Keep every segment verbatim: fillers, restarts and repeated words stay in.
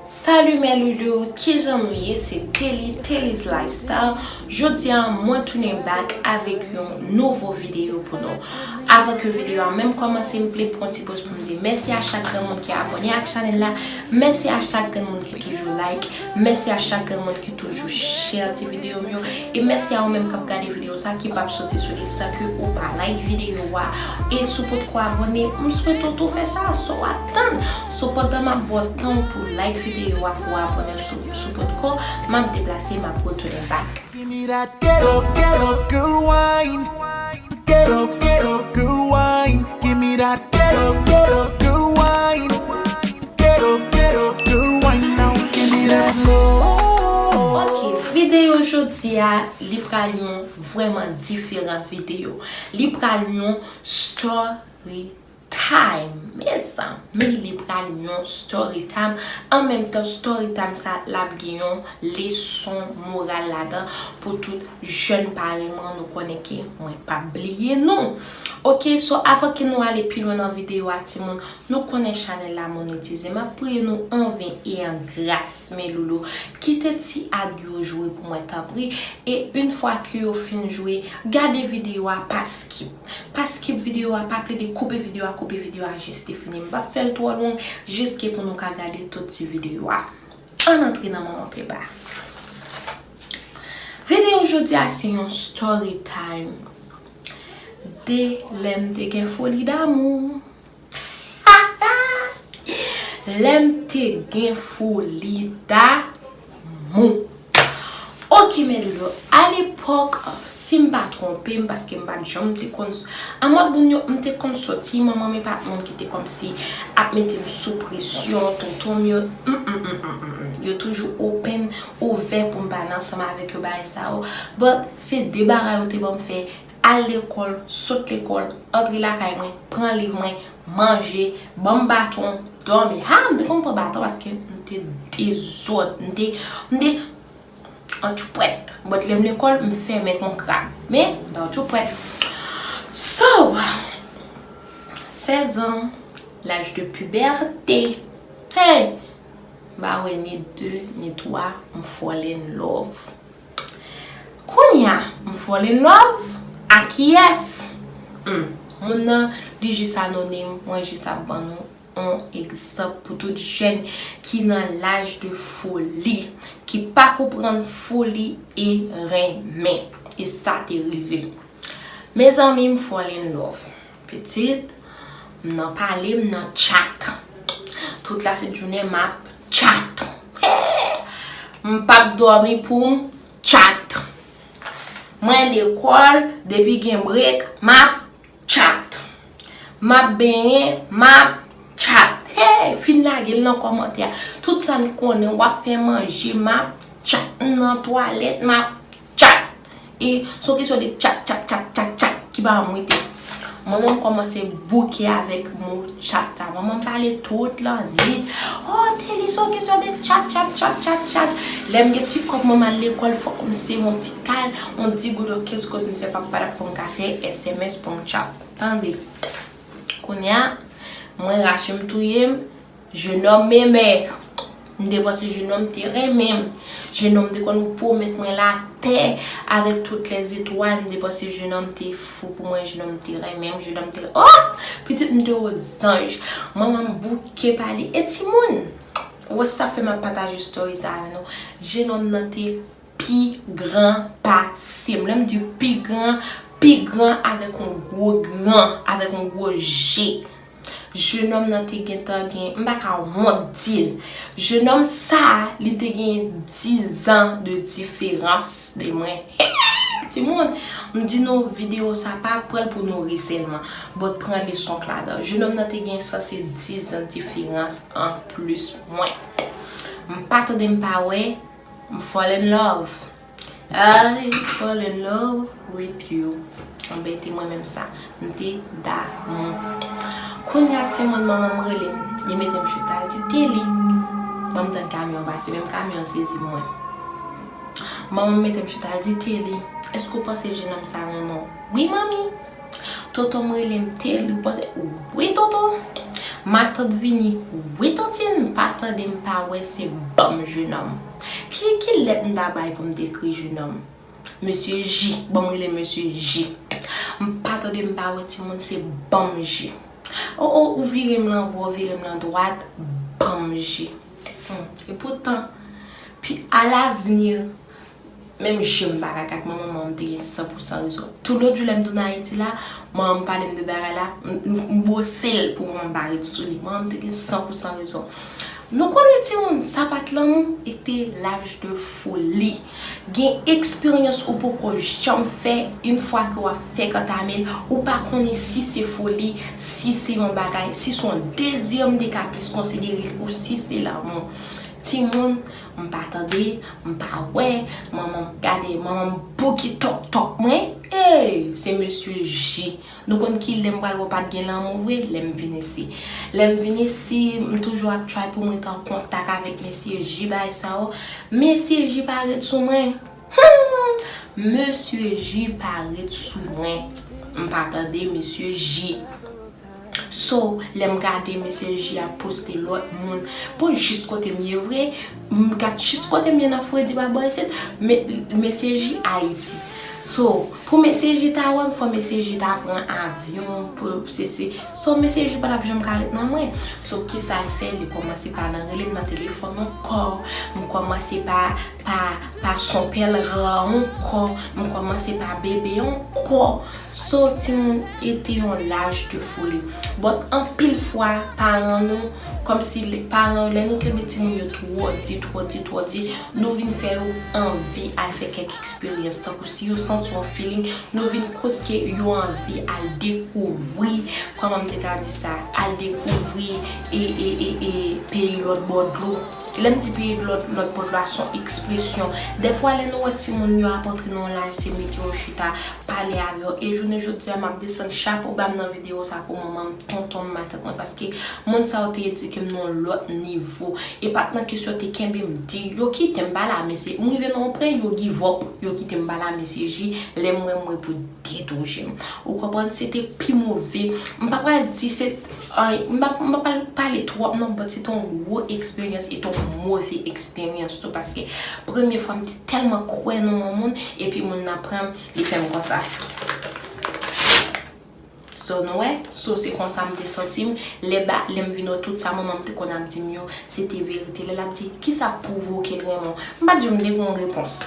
Salut mes loulous, kijan nou ye? Se Telly, Telly's Lifestyle. Jodi a, mwen tounen back avèk yon nouvo videyo pou nou. Avan ke videyo a menm kòmanse, m vle pran ti poz pou m di mèsi a chak granmoun ki abòne ak chanèl la, mèsi a chak granmoun ki toujou like, mèsi a chak granmoun ki toujou share ti videyo m yo, e mèsi a ou menm k ap gade videyo sa ki p ap soti sou li san ke ou pa like videyo a. E si w potko abòne, m swete w tou fè sa, sa w ap tann? So pandan m ap ba w tan pou like videyo a, pou abòne si w potko, m ap deplase, m ap retounen back. Give me that ghetto, ghetto girl wine. Ghetto, ghetto girl wine. Give me that ghetto, ghetto girl wine. Ghetto, ghetto girl wine now. Give me that slow. Ok, videyo jodi a, li pral yon vrèman diferan videyo. Li pral yon story time. Mezanmi, li pral yon story time. An menm tan, story time sa, l ap gen yon leson moral ladan pou tout jèn parèy mwen. Nou konnen ke mwen p ap bliye nou. Ok, so avan ke nou ale pi lwen nan videyo a, timoun, nou konnen chanèl la monetize. M ap priye nou an ven e an gras, mes loulous. Kite ti ad yo jwe pou mwen, tanpri. E yon fwa ke yo fin jwe, gade videyo a pa skip. Pa skip videyo a, pa plede koupe videyo a, koupe videyo a jis li fini. M p ap fè l twò long, jis ke pou nou ka gade tout ti videyo a. Ann antre nan manman peba. Videyo jodi a se yon story time de lè m te gen foli damou. Lè m te gen foli damou. Ok, mes loulous, alepòk, si m pa twonpe m, paske m pa t janm te konn s-, a mòd moun yo, m te konn sòti, manman m e pa t moun ki te kòmsi ap mete m sou presyon, tonton m yo, mm, mm, mm, mm, mm, mm. Yo toujou open, ouvè pou m pale ansanm avèk yo, bagay sa yo. But, se de bagay yo te ban m fè, al lekòl, sot lekòl, antre lakay mwen, pran liv mwen, manje, ban m baton, dòmi. Ha, m te konn pran baton paske m te dezòd, m te, m te antchoupwèt. But lè m lekòl, m fèmen kon krab. Men, m te antchoupwèt. So, sèz an, l'âge de puberté. Hey! M pa wè ni de, ni twa, m fall in love. Kounye a, m fall in love a kiyès? Hmm, moun nan, li jis anonim, mwen jis ap ban nou yon egzanp pou tout jèn ki nan laj de foli, ki pa konprann foli e renmen. E sa te rive m. Mezanmi, m fall in love. Pitit, m nan pale, m nan chat. Tout lasenn jounen, m ap chat. M p ap dòmi pou m chat. Mwen lekòl, depi gen break, m ap chat. M ap benyen, m ap chat. Hey, fin lage l nan kòmantè a. Tout sa n konnen, w ap fè manje, m ap chat. M nan twalèt, m ap chat. E se yon kesyon de chat, chat, chat, chat, chat ki pa mete. Manman m kòmanse bouke avèk mo chat sa. Manman m pale tout lannwit. Oh, Telly, se yon kesyon de chat, chat, chat, chat, chat. Lè m gen ti kòb, manman al lekòl, fòk m sere yon ti kal, yon dis goud, kenz goud, m fè pap padap pou m ka fè S M S pou m chat. Tande. Kounye a, mwen rache m touye m, jenòm m enmen. M te panse jenòm te renmen m. Jenòm te konn pwomèt mwen latè avèk tout lèzetwal. M te panse jenòm te fou pou mwen, jenòm te renmen m, jenòm te, oh! Pitit m te ozanj. Manman m bouke pale. E timoun, ou wè sa fè m ap pataje story sa avè nou. Jenòm nan te pi gran pase m. Lè m di pi gran, pi gran avèk yon gwo gran, avèk yon gwo G. Jenòm nan te gentan gen, m pa ka wont di l. Jenòm sa a, li te gen dizan de diferans de mwen. Timoun, m di nou, videyo sa pa pran l pou nou ri sèlman, but pran leson k ladan. Jenòm nan te gen sanse dizan diferans an plis mwen. M pa tande, m pa wè, m fall in love. I fall in love with you. Anben, te mwen menm sa. M te damou. Kounye a, timoun, manman m rele m. Li mete m chita, l di, Telly. Ban m tann kamyon an pase, menm kamyon an sezi mwen. Manman m mete m chita, l di, Telly, èske w panse jenòm sa renmen w? Wi, manmi. Tonton m rele m, Telly, ou panse? Wi, tonton. Matant vini, wi tantin, m pa tande m pa wè se banm jenòm. Ki, ki lèt m ta bay pou m dekri jenòm? Mesye J, ban m rele l Mesye J. M pa tande m pa wè timoun se banm J. O, o, ou vire m lan vwè, ou vire m lan dwat, banm J. Hmm. Epoutan, pi alavni, menm je m pa ka gad manman, manman m te gen san pou san rezon. Tou lòt jou lè m tounen Ayiti la, manman m pale m de bagay la, m, m, m bwose l pou manman m pa ret sou li. Manman m te gen san pou san rezon. Nou konnen timoun, sa pa t lanmou, e te laj de foli. Gen eksperyans ou poko janm fè, yon fwa ke w ap fèk antame l, ou pa konnen si se foli, si se yon bagay, si se yon dezi, m te ka plis konsidere l, ou si se lanmou. Timoun, m pa tande, m pa wè, manman m gade, manman m bouki tòk tòk mwen, ey, se mesye J. Nou konn ki lè m pral wè pa t gen lanmou vre, lè m vin isi. Lè m vin isi, m toujou ap try pou m ret an kontak avèk mesye J, bagay sa yo. Mesye J pa ret sou mwen. Hmm! Mesye J pa ret sou mwen. M pa tande mesye J. So, lè m gade mesye J ap poste lòt moun. Bon, jis kote m ye vre, m gad jis kote m ye nan fredi pa bò isit, me, mesye J Ayiti. So, pou mesye J ta wè m, fò mesye J ta pran avyon, pou se, se. So, mesye J pa t ap janm ka ret nan mwen. So, kisa l fè? Li kòmanse pa nan rele m nan telefòn ankò. M kòmanse pa, pa, pa son pèlran ankò. M kòmanse pa bebe ankò. So, timoun, e te yon laj de foli. But anpil fwa, paran nou, kòmsi lè, paran yo, lè nou kenbe timoun yo twò di, twò di, twò di, nou vin fè yo anvi al fè kèk eksperyans. Tankou si yo santi yon feeling, nou vin koz ke yo anvi al dekouvri, kòman m te ka di sa, al dekouvri e, e, e, e peyi lòt bò dlo. Lè m di peyi lòt, lòt bò dlo a, se yon ekspresyon. Dèfwa, lè nou wè timoun yo ap antre nan yon laj, se mete yo chita, pale avè yo. E jounen jodi a, m ap desann chapo ba m nan videyo sa pou manman m, tonton m, matant mwen, paske moun sa yo te edike m nan yon lòt nivo. E pa t nan kesyon te kenbe m di, yo kite m pa la, mesye. M rive nan yon pwen, yo give up, yo kite m pa la, mesye J, lè m wè m wè pou detouje m. Ou konprann? Se te pi move. M pa pral di se, ay, m pa, m pa pral pale twòp non, but se te yon gwo eksperyans, e te yon move eksperyans tou, paske premye fwa m te tèlman kwè nan yon moun, epi moun nan pran m, li fè m konsa. So, nou wè? So, se konsa m te santi m. Lè ba, lè m vin wè tout sa manman m te konn ap di m yo, se te verite. Lè l ap di, "Kisa k pwouve w ke l renmen w?" M pa t janm te gen yon repons.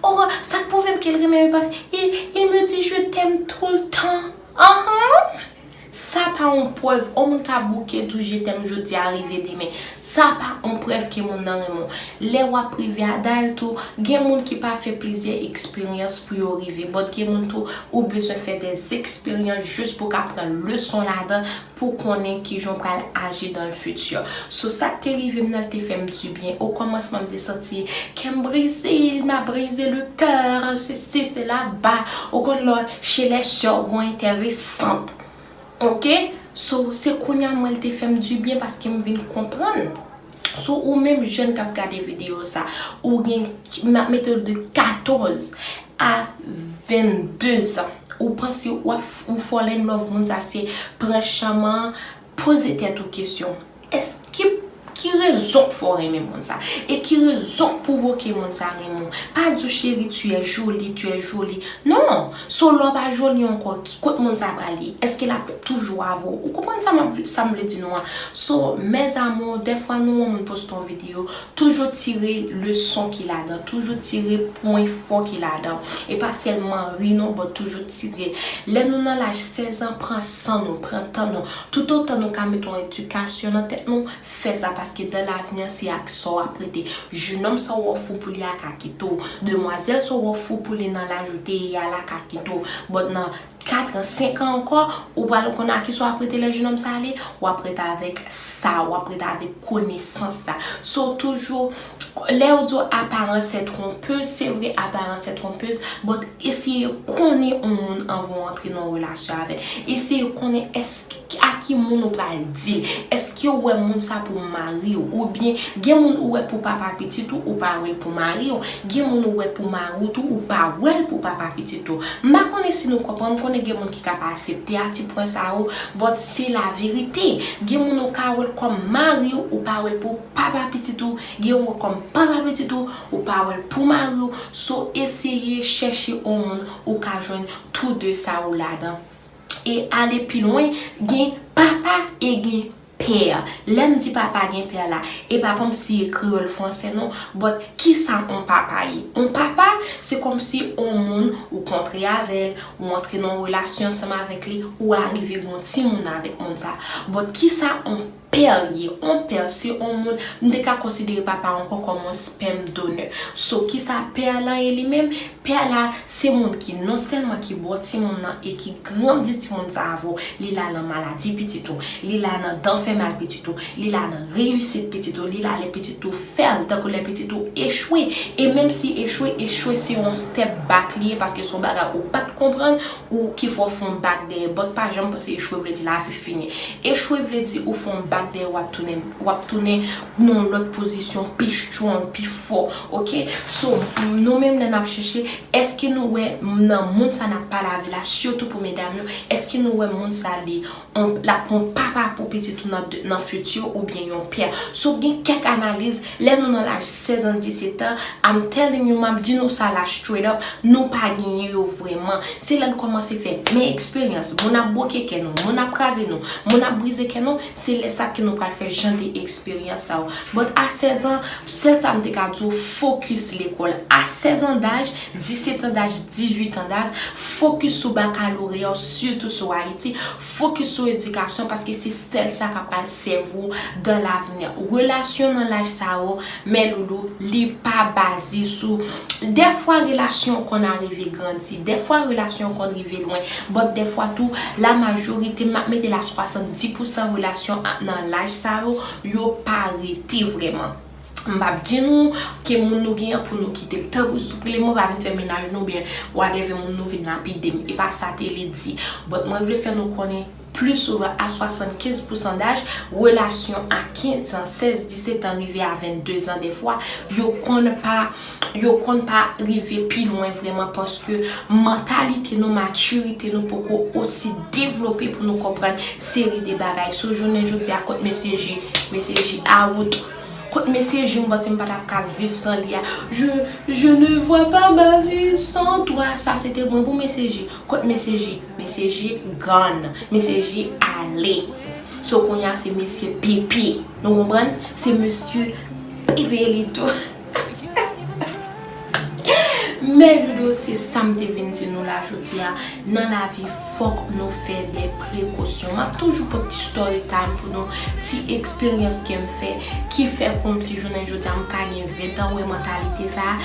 Oh, sa k pwouve m ke l renmen m, paske, "Il, il me dit je t'aime tout le temps." Ahan! Sa pa yon prèv. Yon moun ka bouke di w je t'aime jodi a, rive demen. Sa pa yon prèv ke moun nan renmen w. Lè w ap rive adalt ou, gen moun ki pa fè plizyè eksperyans pou yo rive. But gen moun tou, ou bezwen fè des expériences jis pou w ka pran leson ladan, pou w konnen kijan w pral aji dans le futur. So, sa k te rive m nan, l te fè m dibyen. O kòmansman, m te santi kè m brize, il m'a brisé le cœur, ceci, cela, ba. Ou konn lè chez les sœurs, gon enteresan. Ok? So, se kounye a m wè l te fè m dibyen paske m vin konprann. So, ou menm jèn k ap gade videyo sa, ou gen, m ap mete w de katòz a venndezan, ou panse w ap f-, ou fall in love moun sa, se pran chanm an, poze tèt ou kesyon. Èske, ki rezon k fè w renmen moun sa? E ki rezon k pwovoke moun sa renmen w? Pa di w, "Chérie, tu es jolie, tu es jolie." Non! So, lè w pa joli ankò, ki, kot moun sa pral ye? Èske l ap toujou avè w? Ou konprann sa m ap vle, sa m vle di nou an? So, mes amours, dèfwa nou wè yon moun poste yon videyo, toujou tire leson ki ladan, toujou tire pwen fò ki ladan. E pa sèlman ri non, but toujou tire. Lè nou nan laj sèz an, pran san nou, pran tan nou. Toutotan nou ka mete yon edikasyon nan tèt nou, fè sa, paske dans l'avenir, se ak sa w ap rete. Jenòm sa w wè w fou pou li a ka kite w. Demwazèl sa w wè w fou pou li nan laj ou te ye a la ka kite w. But nan kat an, senk an ankò, ou pral konn a kisa w ap rete lè jenòm sa ale, w ap rete avèk sa, w ap rete avèk konesans sa. So, toujou, lè yo di w aparans est trompeuse, se vre, aparans est trompeuse, but eseye konnen yon moun anvan w antre nan yon relasyon avè l. Eseye konnen èske, a ki moun ou pral di l? Èske ou wè moun sa pou mari w? Oubyen gen moun ou wè pou papa pitit ou, ou pa wè l pou mari w. Gen moun ou wè pou mari w tou, ou pa wè l pou papa pitit ou. M pa konnen si nou konprann, m konnen gen moun ki ka pa aksepte a ti pwen sa yo, but se laverite. Gen moun ou ka wè l kòm mari w, ou pa wè l pou papa pitit ou. Gen yon kòm papa pitit ou, ou pa wè l pou mari w. So, eseye chèche yon moun ou ka jwenn tou de sa yo ladan. E ale pi lwen, gen papa e gen pè. Lè m di papa gen pè la, e pa kòmsi e kreyòl fransè non, but kisa on papa ye? On papa, se kòmsi on moun ou kontre avè l, ou antre nan relasyon ansanm avèk li, ou arive gen on timoun avèk moun sa. But kisa on pè ye? On pè se on moun, m te ka konsidere papa ankò kòm on sperm donor. So, kisa pè lan ye li menm? Pè la, se moun ki non sèlman ki ba w timoun nan e ki grandi timoun sa avè w, li la nan maladi pitit ou, li la nan dan fè mal pitit ou, li la nan reyisit pitit ou, li la lè pitit ou fèl, tankou lè pitit ou echwe. E menm si echwe, echwe se yon step back li ye, paske se yon bagay ou pa t konprann, ou ki fè w fè yon back dèyè. But pa janm panse echwe vle di lavi fini. Echwe vle di ou fè yon back dèyè, w ap tounen, w ap tounen nan yon lòt pozisyon, pi strong, pi fò, oke? So, nou menm lè n ap chèche, èske nou wè nan moun sa n ap pale avè l la, sitou pou medam yo, èske nou wè moun sa li, on, l ap on papa pou pitit ou nan, nan fiti oubyen yon pè? So, gen kèk analiz, lè nou nan laj sèz an, disèt an, I'm telling you, m ap di nou sa la straight up, nou pa genyen yo vrèman. Se lè n kòmanse fè men eksperyans, moun ap bwoke kè nou, moun ap kraze nou, moun ap brize kè nou, se lè sa ke nou pral fè jan de eksperyans sa yo. But a sèz an, sèl sa m te ka di w, fokis lekòl. A sèz an daj, disèt an daj, dizuit an daj, fokis sou bakaloreya w, sitou sou Ayiti, fokis sou edikasyon, paske se sèl sa k ap pral sèvi w dans l'avenir. Relasyon nan laj sa yo, men loulou, li pa baze sou, dèfwa relasyon konn arive grandi, dèfwa relasyon konn rive lwen, but dèfwa tou, la majorite, m ap mete la swasanndis pousan relasyon a, nan laj sa yo, yo pa rete vrèman. M p ap di nou ke moun nou genyen pou nou kite l. Tanpri, souplé, mwen pa vin fè mennaj nou, oubyen whatever moun nou vin lapide m. E pa sa te vle di. But mwen vle fè nou konnen pli souvan a swasann kenz pousan daj, relasyon a kenz an, sèz, disèt an, rive a venndezan dèfwa, yo konn pa, yo konn pa rive pi lwen vrèman, paske mantalite nou, matirite nou poko osi devlope pou nou konprann seri de bagay. So, jounen jodi a, kot mesye J, mesye J out. Kot mesye J, m panse m pa t ap ka viv san li a. Je, je ne vois pas ma vie sans toi. Sa se te bon pou mesye J. Kot mesye J? Mesye J gone. Mesye J ale. So, kounye a se mesye Pipi. Nou konprann? Se mesye Pipi li tou. Men Ludo, se sa m te vin di nou la jodi a. Nan lavi, fòk nou fè de prekosyon. M ap toujou pote ti story time pou nou, ti eksperyans ke m fè, ki fè kòmsi jounen jodi a m ka gen ven tan, wè mantalite sa a,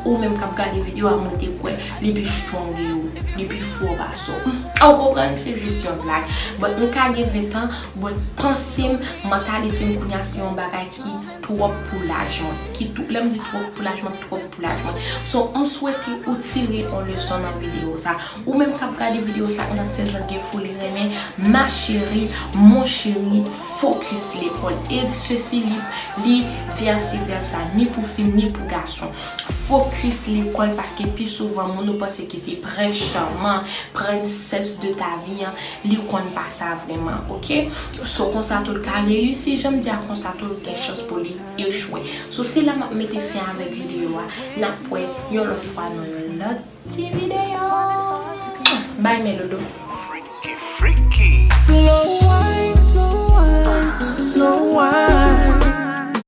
ou menm k ap gade videyo a, mwen te kwè li pi strong ke ou, li pi fò pase w. Ou konprann, se jis yon blag. But m ka gen ven tan, but panse m, mantalite m kounye a se yon bagay ki twòp pou laj mwen. Ki tou, lè m di twòp pou laj mwen, twòp pou laj mwen. So, m swete ou tire yon leson nan videyo sa. Ou menm k ap gade videyo sa, ou nan sèz an gen foli renmen, ma chérie, mon chéri, fokis lekòl. E sesi li, li vèsi vèsa, ni pou fi, ni pou gason. Fokis lekòl, paske pi souvan, moun ou panse ki se prens chaman, princesse de ta vie an, li konn pa sa vrèman, oke? So, konsa tou l ka reyisi, jan m di a, konsa tou l gen chans pou li echwe. So, se la m ap mete fen avèk videyo a. N ap wè yon lòt fwa nan yon lòt ti videyo. Bye, mes loulous. Freaky, freaky. Slow wine, slow wine, slow wine.